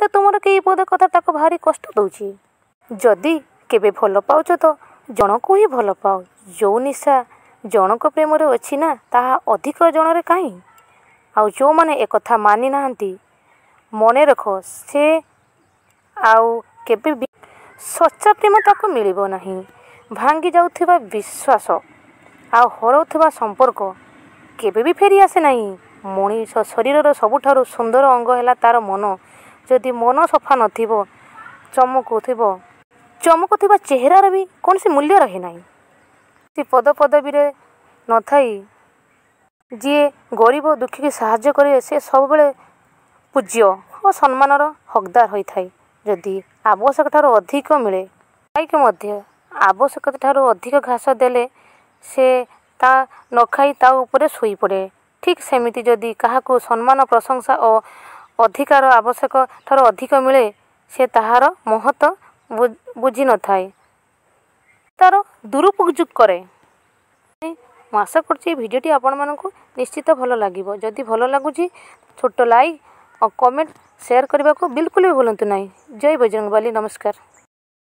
ହୁଏତ ତୁମର କେଇ ପଦ କଥା ତାକୁ ଭାରି କଷ୍ଟ ଦେଉଛି। ଯଦି କେବେ ଭଲ ପାଉଛ ତ ଜଣକୁ ହିଁ ଭଲ ପାଅ। ଯେଉଁ ନିଶା ଜଣଙ୍କ ପ୍ରେମରେ ଅଛି ନା, ତାହା ଅଧିକ ଜଣରେ କାହିଁ? ଆଉ ଯେଉଁମାନେ ଏକଥା ମାନି ନାହାନ୍ତି, ମନେ ରଖ, ସେ ଆଉ କେବେ ବି ସଚ୍ଚା ପ୍ରେମ ତାକୁ ମିଳିବ ନାହିଁ। ଭାଙ୍ଗି ଯାଉଥିବା ବିଶ୍ୱାସ ଆଉ ହରାଉଥିବା ସମ୍ପର୍କ କେବେ ବି ଫେରି ଆସେ ନାହିଁ। ମଣିଷ ଶରୀରର ସବୁଠାରୁ ସୁନ୍ଦର ଅଙ୍ଗ ହେଲା ତା'ର ମନ। ଯଦି ମନ ସଫା ନଥିବ, ଚମକୁଥିବା ଚେହେରାର ବି କୌଣସି ମୂଲ୍ୟ ରହେ ନାହିଁ। ସେ ପଦପଦବୀରେ ନଥାଇ ଯିଏ ଗରିବ ଦୁଃଖୀକି ସାହାଯ୍ୟ କରେ, ସେ ସବୁବେଳେ ପୂଜ୍ୟ ଓ ସମ୍ମାନର ହକଦାର ହୋଇଥାଏ। ଯଦି ଆବଶ୍ୟକ ଠାରୁ ଅଧିକ ମିଳେ, ଗାଈକୁ ମଧ୍ୟ ଆବଶ୍ୟକତା ଠାରୁ ଅଧିକ ଘାସ ଦେଲେ ସେ ତା ନ ଖାଇ ତା ଉପରେ ଶୋଇପଡ଼େ। ଠିକ୍ ସେମିତି ଯଦି କାହାକୁ ସମ୍ମାନ, ପ୍ରଶଂସା ଓ ଅଧିକାର ଆବଶ୍ୟକ ଠାରୁ ଅଧିକ ମିଳେ, ସେ ତାହାର ମହତ୍ତ୍ୱ ବୁଝିନଥାଏ, ତାର ଦୁରୁପଯୋଗ କରେ। ମୁଁ ଆଶା କରୁଛି ଏ ଭିଡ଼ିଓଟି ଆପଣମାନଙ୍କୁ ନିଶ୍ଚିତ ଭଲ ଲାଗିବ। ଯଦି ଭଲ ଲାଗୁଛି, ଛୋଟ ଲାଇକ୍ ଆଉ କମେଣ୍ଟ, ସେୟାର କରିବାକୁ ବିଲକୁଲ ବି ଭୁଲନ୍ତୁ ନାହିଁ। ଜୟ ବଜରଙ୍ଗବାଲି। ନମସ୍କାର।